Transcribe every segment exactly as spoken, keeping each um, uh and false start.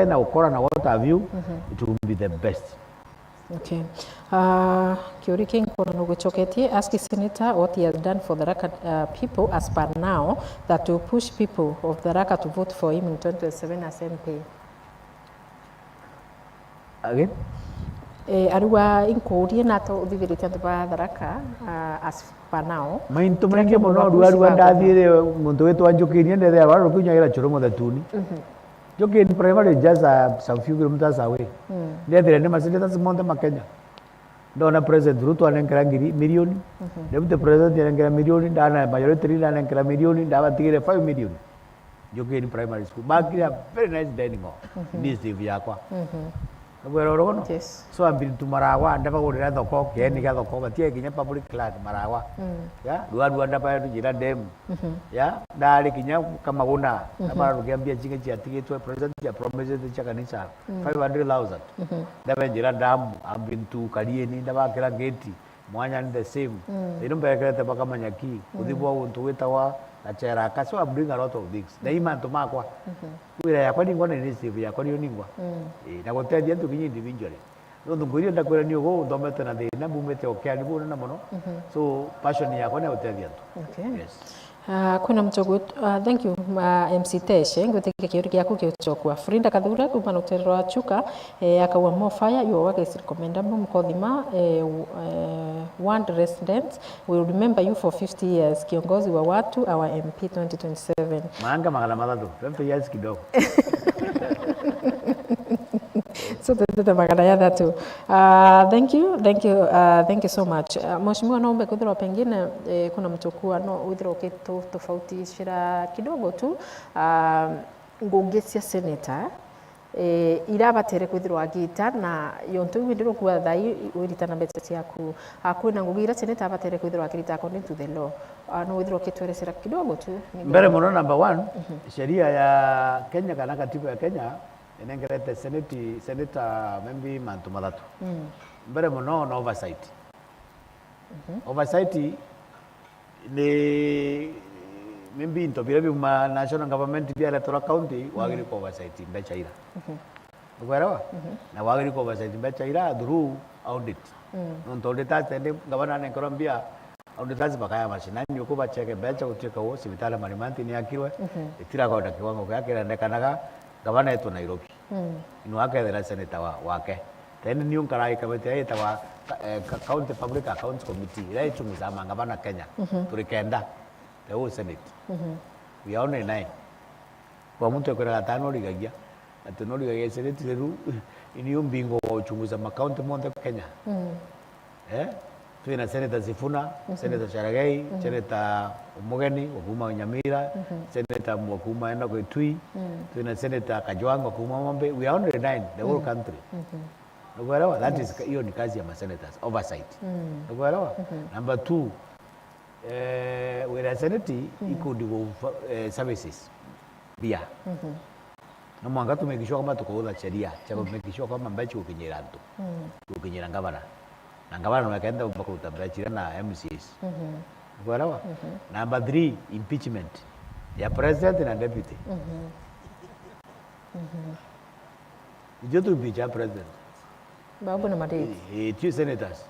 na ukora na what have you, it will be the best. Okay. Uh, kiuria kingi kwona nugucoketie, ask senator what he has done for Tharaka uh, people as per now that will push people of Tharaka to vote for him in twenty twenty-seven as M P. Again? Eh, ariwa inkurie na to uthithiritie antu ba Tharaka uh, as per now. Maintu maingi muno, rua rua ndathire muntu witwa Njukirie, ndethira rwa rukinya ira churu muthetuni. Njukirie primary just uh, some few kilometers away. Ndethira ni maseneta monthe ma Kenya. Ndona President Ruto anenkera ngiri milioni, Deputy President anenkera milioni, ndana majority leader anenkera milioni, ndabatigire five million. Njukiri Primary School. Bakire a very nice dining hall. Initiative yakwa. Nagwera oro bono? Yes. So ambiri ntu maragwa, ndabagurira thoko, kieni gia thoko, batie kinya public land maragwa. Ya, rua rua ndabaya njira demu. Ya, ndari kinya Kamaguna, ndabara rukia mbia chingi ciatigitwe, president ya promises cia kanisa, five hundred thousand. Ndabenjira damu, ambiri ntu karieni, ndabakira ngeti. Mwanya ni the same. Ino mberekerete bakamanya ki kuthi bwa guntu gwitawa gachera aka. So I'm doing a lot of things. Na i mantu makwa. Wira yakwa ningwa na initiative yakwa niyo ningwa. Eh, na gutethia antu kinya individually. Nontu nguirie ndakwira ni ugu nthomete na thina, mbumite o kiani bunene mono. So passion yakwa ni ya gutethia antu. Okay. Yes. Ah, kwina mucogo wetu, ah, thank you, ah, M C Teshe, ngwitikia kiuria giaku giucokua. Frida Kathura kuma rutere rwa Chuka, eh, akauga more fire, your work is recommendable, Mkothima, eh, w- eh, ward residents will remember you for fifty years, kiongozi wa watu, our M P twenty twenty-seven. Maanga magana mathatu, fifty years kidogo. So, tuendete magana ya thatu. Ah, thank you, thank you, ah, thank you so much. Ah, Mheshimiwa, no umbe kwithirwa pengine, eh, kuna mtu kuwa no withirwa ukitutofautisha kidogo tu, ah, ngungi cia senator, eh, irabatere kwithirwa agita na yontu iu ndirukua thai wiritana mbeca ciaku. Ah, kwina ngugi ira senator abatere kwithirwa akirita according to the law. Ah, no withirwa ukitwerecera kidogo tu. Mbere muno, number one, sheria ya Kenya kana katiba ya Kenya inengerete seneti, senator maybe mantu mathatu. Mbere mono na oversight. Oversight ni maybe into biria biuma national government biareterwa county, wagiri ku oversight mbeca ira. Ukwelewa? Na wagiri ku oversight mbeca ira through audit. Nontu auditors tende ngavana anenkerwa mbia, auditors bakaya mashinani uku bacheke mbeca gutuika uu cibitari Marimanti ni yakirwe, itiragonda kiwango kiria kirendekanaga, ngavana etu Nairobi. Inwe akethira senator wa, wake. Tene niu nkaraika bete yetawa, eh, ka- County Public Accounts Committee, iria ichunguza mangavana Kenya. Turi kenda. The whole Senate. We are only nine. Kwa muntu ekwira gatano rigagia. Ati no rigagia Senate riu, iniu mbingo wa uchunguza ma county monthe Kenya. Eh? Twina Senator Sifuna, Senator Cherargei, Senator Umugeni wa kuma Nyamira, Senator wa kuma enda Kitui, twina Senator Kajwang' wa kuma Homa Bay. We are only nine, the whole country. Ukwelewa? That is, hiyo ni kazi ya ma senators, oversight. Ukwelewa? Number two, eh, wira ya senate ikundi go, eh, services. Bia. No mwanka tu make sure kwamba tukautha sheria cia ku make sure kwamba mbeca igukinyira antu, igukinyira ngavana. Na ngavana no akenda umba kuruta mbeca iria na M C As. Ukwelewa? Number three, impeachment ya president na deputy. Ithuĩ tu impeach president. Babu na Madidi. Eh, eh, tu senators.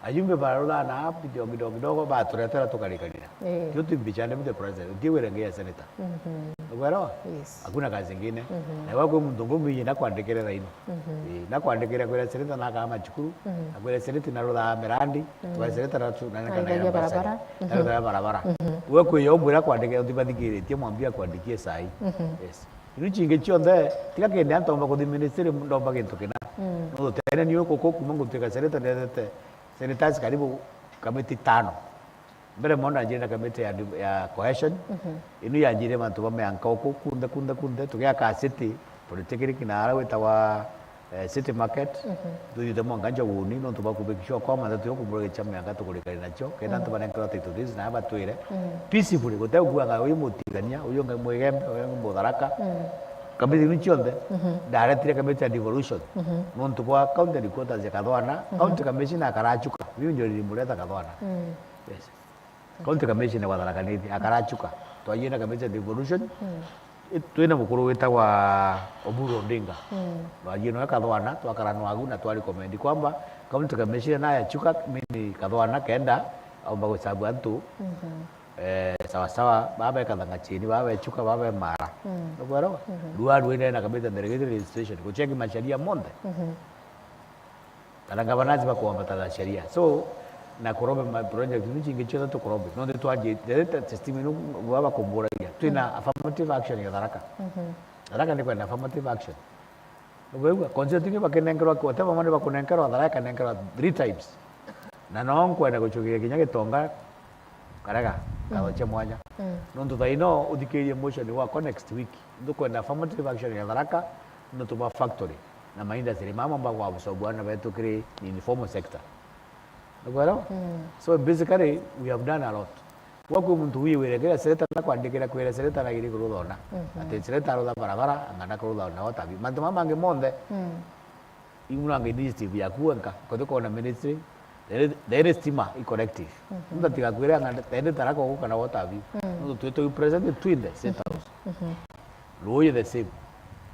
Ajumbe bararutha na app kidogo kidogo kidogo, baturetera tukarikanira. Eh. Tio tuimbicane mute president, utie wira ngi ya senator. Ukwelewa? Yes. Hakuna kazi ingine. Na iwa kwi muntu ngumbi na kwandikire thaino. Eh, na kwandikire kwira senator na kama chukuru, na kwira senator na rutha mirandi, kwira senator na tu na na barabara. Na rutha barabara. Uwe kwi yo mbwira kwandikire, uthi bathikiritie mwambia kwandikie sai. Yes. Inu chingi chionthe, tiga kindi antomba kuthi ministry ndomba gintu kina. No tene ni uku ku kuma ngutuika senator ndethete senators karibu kamiti tano. Mbere mono nanjire na kamiti ya, ya cohesion. Inu yanjire mantu ba mianka uku kunthe, kunthe, kunthe. Tugiaka city, polytechnic na ara witawa eh, city market, tuthiite mwanka Njoguni, nontu bwa kubikisha kwa matatu yo kumurikisha mianka tukurikania nacio, kenda antu banenkerwa title deeds na batwire peacefully, gute ukuanga uyu mutigania, uyu ungi mwigembe, uyu ungi mutharaka. Kamiti iu cionthe, ndaretire kamiti ya devolution, nontu bwa county headquarters ya Kathwana, county commissioner akarachuka, biu ndio nilimureta Kathwana. Yes. County commissioner wa Tharaka Nithi, akarachuka. Twajie na kamiti ya devolution, I-, twina mukuru witagwa Oburu Odinga. Mm. Rwarie nawe Kathwana, twakara nwagu na twa recommend kwamba county commissioner naye Chuka, mini Kathwana kenda aumba gucabu antu. Mhm. Eh, sawa sawa, baba e Kathang'achini, baba e Chuka, baba e Mara. Mm. Nukwelewa? Mhm. Rua rwine na kabita delegated registration, kucheki masharia monthe. Mhm. Kana gavanazi bakwambatana na sheria. So, na kurombe ma project iu cingi ciothe tukurombe. Nonthe twanjite, the latest system ino baba kumburagia. Twina Mm. affirmative action ya Tharaka. Mhm. Tharaka ni kwenda affirmative action. Ugaigua? Constitution bakinenkerwa, whatever money bakunenkerwa, Tharaka ikanenkerwa three times. Na no nkwenda gucukia kinya Gitonga, Karega, ngatho Mm. cia mwanya. Mm. Nontu thaa ino uthikirie motion wakwa next week. Ndukwenda affirmative action ya Tharaka, nontu bwa factory na ma industry mama mba kwa bucobu ana betu kiri informal sector. Nukwelewa? Mm. So basically, we have done a lot. Gwa kwi muntu wiwire kira sereta na kwandikira kwira sereta na giri kurutha ona. Mhm. Ati sereta arutha barabara, ang'ana kurutha ona water bill. Mantu mama mangi monthe, Mm. Iu nanga initiative yaku wenka, kothi kona ministry, there is, there is stima i collective. Mhm. Muntu atigakwire anga there is Tharaka ugu kana water bill. Mm. Nontu twi twi present twinthe State House. Mhm. Ruuji the same.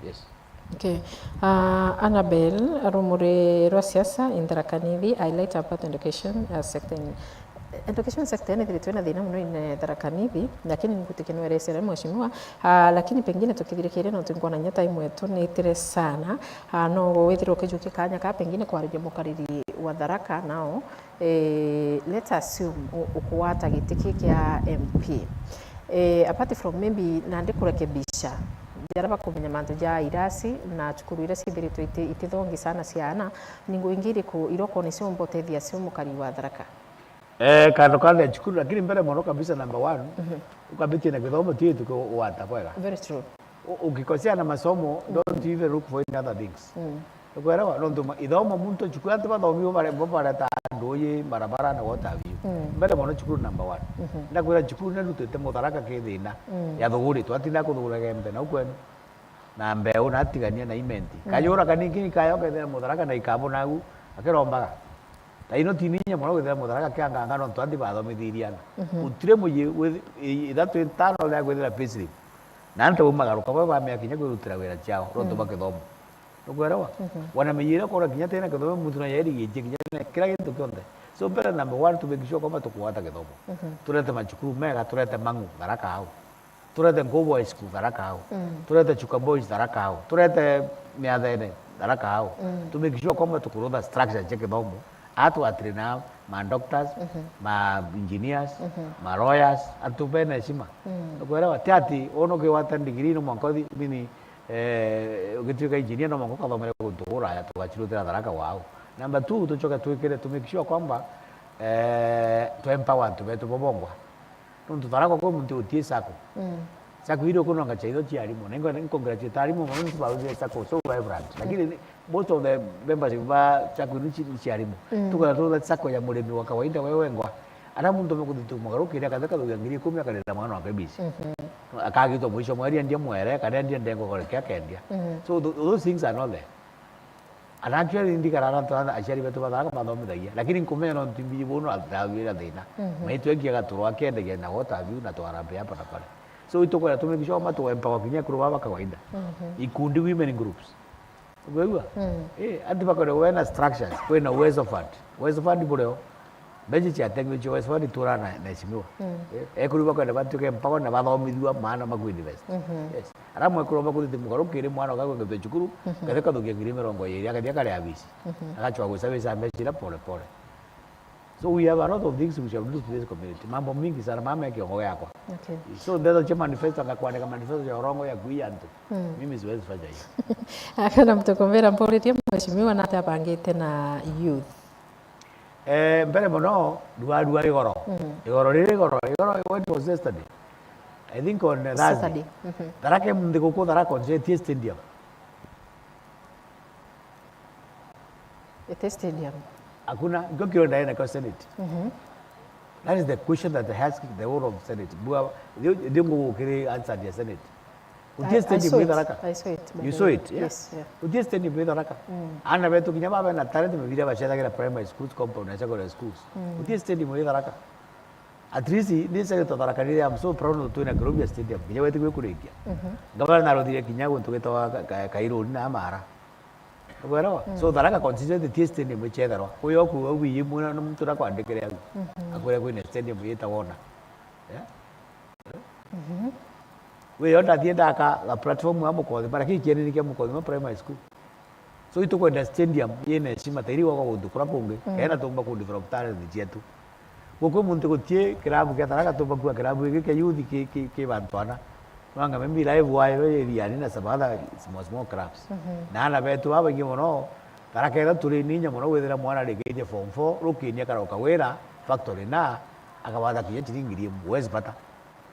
Yes. Okay. Uh, Annabel, rumuri rwa siasa in Tharaka Nithi, highlight about education, uh, sector in Education sector ni thiritwe na thina muno in, eh, Tharaka Nithi, lakini nkutikino eresere mheshimiwa, ah, lakini pengine tukithirikiria nontu nkona inya time yetu ni itire sana, ah, no withirwe ukijukia kanya ka pengine kwariria mukariri wa Tharaka nao, eh, let's assume u-, ukwata giti ki kia M P. Eh, apart from maybe nandi kurekebisha jara bakumenya mantu ja irasi na cukuru iria cithiritwe iti-, itithongi sana ciana, ni ngugi iriku iria ukona ciumba utethia cio mukariri wa Tharaka? Eh, kando kando ya cukuru, lakini mbere mono kabisa, number one, Mhm. ukambitie na githomo, ti itu gwata bwega. Very true. U-, ukikosea na masomo, don't even look for any other things. Mm. Ukwelewa? Nontu ma-, ithomo muntu cukuru, antu bathomi bo bare-, bo bareta nduuji, barabara na water bill. Mm. Mbere mono cukuru number one. Mhm. Ndakwira cukuru ni rutite Mutharaka ki thina Mm. ya thuguri, twatinda kuthugura Gembe na ukwenu. Na mbeu na atigania na imenti. Mm. Kayura kanini kaya ukethira Mutharaka na ikabona agu akirombaga. Ta ino tininya mono kwithira Mutharaka kianganga nontu anthi bathomithirie ana. Mhm. Gutire muyi withi-, i-, ithatu itano ria kwithira payslip. Na antu bau magaruka bo bamea kinya kwirutira wira ciao nontu Mm. bwa kithomo. Nukwelewa? Mhm. Wana miji iria ukona kinya tena kithomo muntu na yerigitie kinya na kila gintu kionthe. So mbere number one to make sure kwamba tukwata kithomo. Mhm. Turete macukuru mega, turete mang'u, Tharaka au. Turete Nkubu High School Tharaka au. Mm. Turete Chuka Boys Tharaka au. Turete Miathene Tharaka au. Mm. To make sure kwamba tukurutha structure cia kithomo. Atu atiri na ma doctors, Mhm. ma engineers, Mhm. ma lawyers, antu bena heshima. Mm. Ukwelewa? Ti ati uno ukiwata degree no mwanka uthi, mini, eh, ugituika engineer no mwanka ukathomere guntu kuraya tugachirutira Tharaka wao. Number two, tucoke twikire to make sure kwamba, eh, to empower antu betu bobongwa. Nontu Tharaka kwi muntu utie sacco. Mm. Sacco iria ukunonga chaitho cia arimu. Na ingo-, incongratulate arimu mono nontu bauzire sacco so vibrant. Lakini ni, most of the membership ba sacco ni ci-, ni cia arimu. Mm. Tukona tu sacco ya murimi wa kawaida we wengwa. Ara muntu amekuthituma mugarukire akathe kathugia ngiri ikumi akarira mwana wa K B C. Mhm. Akagitwa mwisho mweri endia mwere, kana endia ndengo gore kia kendia. Mhm. So tho-, those things are not there. And actually, ndikara na antu a, aciari betu ba Tharaka mathomithagia. Lakini nkumenya no ntimbiji bono atawira thina. Mhm. Maitwekia gaturu akendagia na water bill na twarambia hapa na pale. So, itukwenda tumikisha ma tu empower kinya kuru baba kawaida. Mhm. Ikundi, women groups. Umeelewa? Mm. Eh, anti bakore wena structures, kwena Uwezo Fund. Uwezo Fund bureo. Mbeca ciatengwe cio West Fund itura na, na heshimiwa. Mm. Eh, ekuru bakwenda batuike empower na bathomithua maana ma kuinvest. Mhm. Yes. Ara mwekuru bakuthite mugarukire mwana ukagwekethwa cukuru, Mhm. kathi kathukia ngiri mirongo iri, akathia kare abisi. Mhm. Agachwa guca wisa mbeca ira pole pole. So we have a lot of things we shall do to this community. Mambo mingi sana, mama ya kiongo yakwa. Okay. So ndeto cha manifesto, akakwandika manifesto ya urongo ya kuia antu. Mm. Mimi siwezi fanya hiyo. Akana mtokomera mporitie mheshimiwa na atabangite na youth. Eh, mbere mono, rua, rua igoro. Mhm. Igoro riri igoro, igoro, when was yesterday? I think on, uh, Thursday. Saturday. Mhm. Tharaka munthi guku Tharaka on J T A Stadium. Ete stadium. Hakuna, ndio kiro ndaenda kwa Senate. Mhm. That is the question that I ask the whole of Senate. Bua, ndio, ndio ngukiri answer ya Senate. Utie I, I stadium saw wi it. Tharaka. I saw it, by You the saw way. It, yeah? Yes, yeah. Utie stadium wi Tharaka. Mm. Ana betu kinya baba na talent mebira bacethagira primary schools, compound na secondary schools. Mm. Utie stadium wi Tharaka. At least, ni Senator Tharaka Nithi, I'm so proud nontu twina Kirobia Stadium. Kinya weti gwikurikia. Mhm. Ngavana narothire kinya guntu gwitagwa Ka-, Ka-, Kairuni na Mara. Ukwelewa? Mm. So, Tharaka constituency ti stadium icetherwa. Uyo ku, au iyi mwana na muntu nakwandikire au. Mhm. Akwire kwina stadium yitagwa ona. Yeah? Mhm. Wi yo ndathie ndaka ga platform ya Mukothima, lakini kieneni kia Mukothima Primary School. So, itukwenda stadium yina heshima, ta iri gwakwa guntu kuria kungi, mm, kenda tumba ku develop talent cietu. Gukwi muntu gutie kirabu kia Tharaka tumba kuwa kirabu giki kia youth ki, ki, ki bantu ana. Nwanga maybe live wire iriani na some other small, small clubs. Mhm. Na ana betu babaingi mono, Tharaka ethira turi ninya mono withira mwana arikitie form four, rukinia karoka wira, factory na, akabatha kinya ciringi ngiri imwe, wezi bata.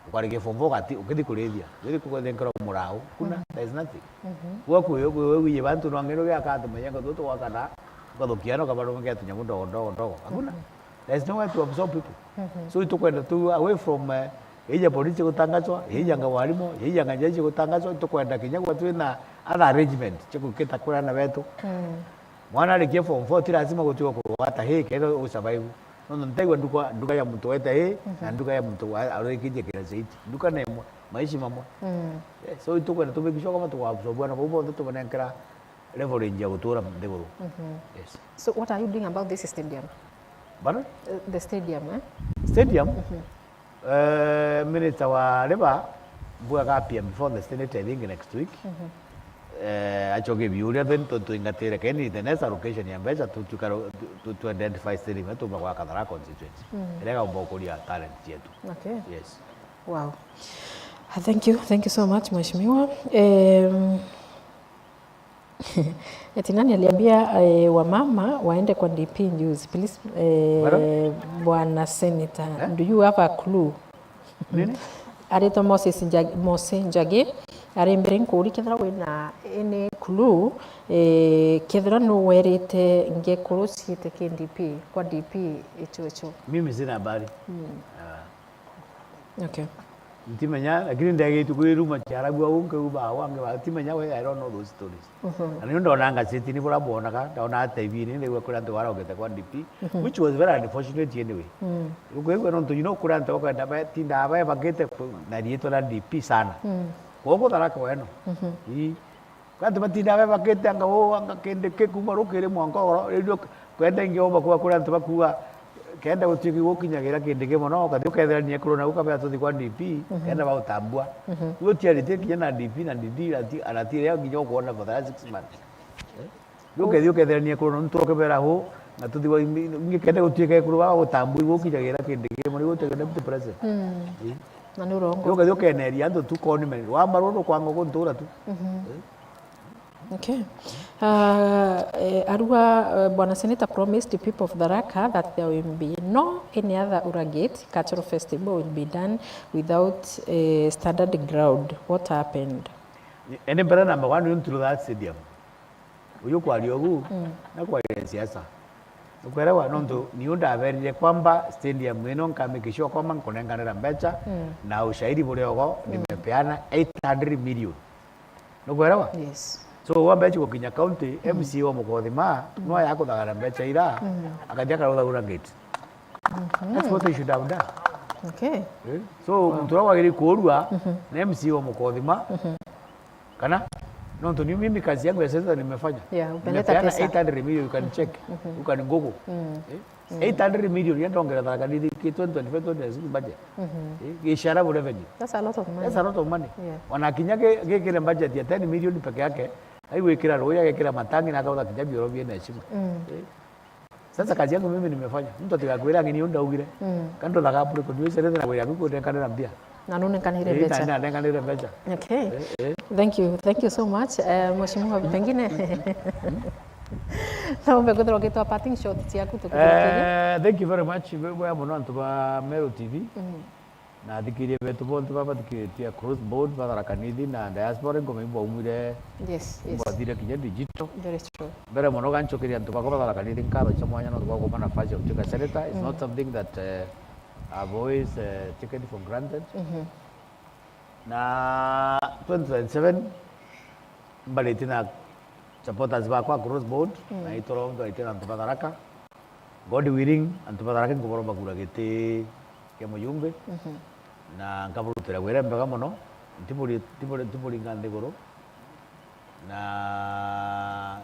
Ukarikia form four ugati-, ukithi kurithia, ukithi kuthenkerwa murau, kuna, mm, there is nothing. Mhm. Gwa kuyo, kuyo, wiye bantu no ngeno gya kantu mayengo tutu wakana, ukathukiana ukabarungia tunyamu ndogo, ndogo, ndogo. Hakuna. Mhm. There is nowhere to absorb people. Mhm. So itukwenda tu away from, eh, ija polisi gutangazwa, ija nga walimu, ija nga jeshi gutangazwa, itukwenda kinya gwa twina other arrangement cia gukita kuri ana betu. Mm. Mwana arikia form four, ti lazima gutigwa kurwata hi kenda u survive. Nono ntaigua nduka, nduka ya muntu wete hi, mhm, na nduka ya muntu wa, arikitie class eight. Nduka ni imwe, maisha mamwe. Mm. Yeah, so itukwenda tu make sure kama tuga absorb ana bau bonthe tubanenkera leverage ya gutura nthiguru. Mhm. Yes. So what are you doing about this stadium? Pardon? Uh, the stadium, eh? Stadium? Mhm. Eh, Minister wa Labour, mbuga agapia before the Senate, I think, next week. Mhm. Eh, acoke biuria then tu-, tuingatire keni the next allocation ya mbeca tu-, tukaro-, tu-, tu-, tu identify stadium ya tumba gwaka Tharaka constituency. Mhm. Iria gaumba gukuria talent cietu. Okay. Yes. Wow. Thank you. Thank you so much, Mheshimiwa. Um, Eti nani aliambia, eh, wamama waende kwa D P juzi? Please, eh, Madam? Bwana Senator, eh? Do you have a clue? Nini? Aritwa Moses Njagi, Mose Njagi, ari mbere nkuri kethira wina any clue, eh, kethira nu werite ngekuru ciite ki D P, kwa D P icho icho. Mimi sina habari. Hmm. Ah. Okay. Ntimenya, lakini ndegitu kwi ruma cia Arabu au, nkauga au angi ba-, ntimenya we, I don't know those stories. Mhm. Na niu ndona ngacetini buria bwonaga, ndona T V-ini, ndaigua kuri antu baraugite kwa D P, mhm, which was very unfortunate anyway. Mm. Ukwigua nontu, you know, kuri antu bakwenda be-, tindaga bebakite ku-, na riitwa ria D P sana. Mm. Koguo Tharaka weno. Mhm. Ii. Antu batindaga bebakite anga uu, anga kindi ki kuuma rukiri mwanka ugoro, riu kwenda ingi umba kuuga kuri antu bakuuga, kenda gutuika igukinyagira kindi ki mono, ukathi uketherania kuru na ukabea tuthi kwa D P, mhm, kenda bautambua. Mhm. Riu utiaritie kinya na D P na D D, arati-, aratiria kinya ukwona for the last six months. Eh? Riu ukethi uketherania kuru na ntu ukibera hu, na tuthi wa ingi, ingi kenda gutuika ikuru baba gutambua igukinyagira kindi ki mono, riu utiga deputy president. Mm. Eh? Na ni urongo. Riu ukethi ukeneria antu tu conmen, wamarwa nukwanga guntura tu. Mhm. Eh? Okay. Uh, eh, Arua, uh, Bwana Senator promised the people of Tharaka that there will be no any other Uragate Cultural Festival will be done without, uh, standard ground. What happened? Ende mbere number one, you through that stadium. Uyu kwaria ugu, mm, na kwaria siasa. Ukwerewa, nontu niu ndaberire kwamba stadium ino nkamake sure kwamba nkunenganira mbeca, mm, na ushairi buria ugo, mm, nimepeana eight hundred million. Nukwelewa? Yes. So, wambe achi gukinya county, mm, M C A wa Mukothima, mm, no ya kuthagara mbecha ira, mm, akathi akaruthagura gate. Mhm. That's what they should have done. Okay. Eh? So, wow, muntu uria wagiri kuurua, mhm, ni M C A wa Mukothima, mhm, kana, nontu ni mimi kazi yangu ya siasa nimefanya. Yeah, umeleta pesa. Nimepeana eight hundred million, you can check, mhm, you can Google. Mm. Eh? Mm. Eight hundred million ya ndongera Tharaka Nithi ki twenty twenty-five twenty twenty-six budget. Mhm. Eh, gicarabu revenue. That's a lot of money. That's a lot of money. Yeah. Ona kinya gi-, gikire budget ya ten million peke yake, aigwikira rui, agekira matangi na akauga kinya bioro biena heshima. Mm. Eh. Sasa kazi yangu mimi nimefanya. Mtu atigakwira ngini undaugire. Mm. Kando thaka apure kuniweza rete na wira kuko ndenkanira mbia. Na nunenkanire mbecha. Na, na nenkanire mbecha. Okay. Eh, eh. Thank you. Thank you so much. Eh, Mheshimiwa, pengine no umbe kwithirwa ugitwa parting shot ciaku tukithirikiria. Eh, thank you very much. Bwe, bwe mono antu ba Meru T V. Mm. Na athikirie betu bonthe baba bathikiritie across board, ba Tharaka Nithi na diaspora, ngoma ibwaumire, yes, yes, ibwathire kinya digital. Very true. Mbere mono ganchokeria antu bakwa ba Tharaka Nithi nkatho cia mwanya nontu bwa kumpa nafasi ya gutuika senator. It's, mm, not something that, eh, I've always, eh, taken for granted. Mhm. Na twenty twenty-seven, mbarite na supporters bakwa across board, mm, na itoro mbarite na antu ba Tharaka. God willing, antu ba Tharaka nkubaromba kura giti, ya mujumbe, mhm, na nkaburutira wira mbega mono, ntiburi-, ntiburi-, ntiburinga nthiguru, na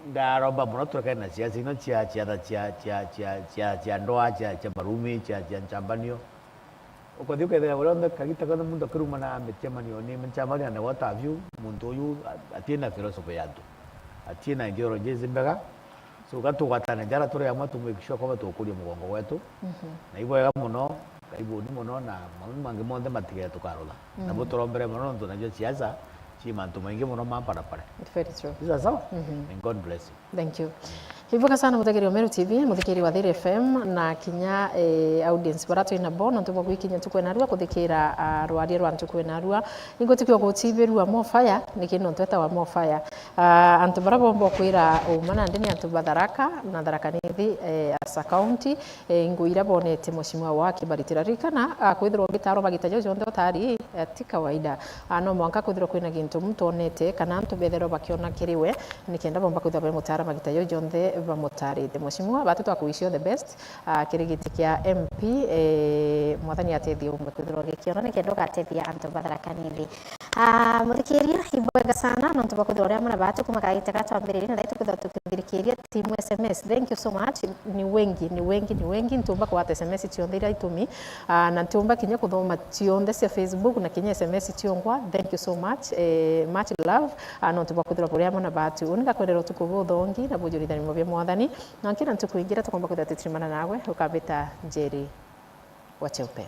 ndaromba mono turekane na ciaca ino cia, cia, cia, cia, cia, cia, cia ndoa, cia, cia marumi, cia, cia nchambanio. Ukathi ukethira uria unthe kagita konthe muntu akiruma na micemanione, micemanione what have you, muntu uyu a-, atina philosophy ya antu, atina ideologies mbega. So, ga tugwatane jara turi amwe, tu make sure kwamba tukuria mugongo gwetu. Mhm. Na ibwega mono, karibuni mono, na maundu mangi monthe matigere tukarutha. Na, mhm, buturombere mono, nontu najua siasa ci mantu maingi mono ma parapara. Very true. Is that so? Mhm. And God bless you. Thank you. Ibwega sana muthikiri wa Meru T V, muthikiri wa Thiri F M, na kinya, eh, audience bara twina bo, nontu bwa gwikinya ntuku ya narua kuthikira, ah, rwaria rwa ntuku ya narua. Ingo tukio gutibirua more fire, niki nontu etawa more fire. Ah, antu bara bomba kwira uma nandi ni antu ba Tharaka na Tharaka Nithi, eh, as a county, eh, ingo ira bonete mheshimiwa wa Kibari. Tirarikana, ah, kwithirwa ugitaarwa magita jau jonthe utari, eh, ti kawaida. Ah, no mwanka kwithirwa kwina gintu muntu onete kana antu betherwa bakiona kiri we, nikenda bomba kwithirwa bamutaara magita jau jonthe bamutarite. Mheshimiwa, batu twakuwish you the best, ah, kiri giti kia M P, eh, Mwathani atethie umbe kwithirwa ugikiona nikenda ugatethia antu ba Tharaka Nithi. Ah, muthikiria, ibwega sana, nontu bwa kwithirwa uri amwe na batu kuma kagita ga twambiririe, na thaitu kwithirwa tukithirikiria timu S M S. Thank you so much. Ni wengi, ni wengi, ni wengi. Ntumba kugwata S M S cionthe iria itumi. Ah, na ntumba kinya kuthoma cionthe cia Facebook na kinya S M S ciongwa. Thank you so much. Eh, much love. Ah, nontu bwa kwithirwa buri amwe na batu. Uni ngakwendera utuku buthongi na bujurithania bia Mwathani. Na kira ntuku ingi iria tukomba kwithirwa tutirimana nawe, ukambita Njeri wa Cheupe.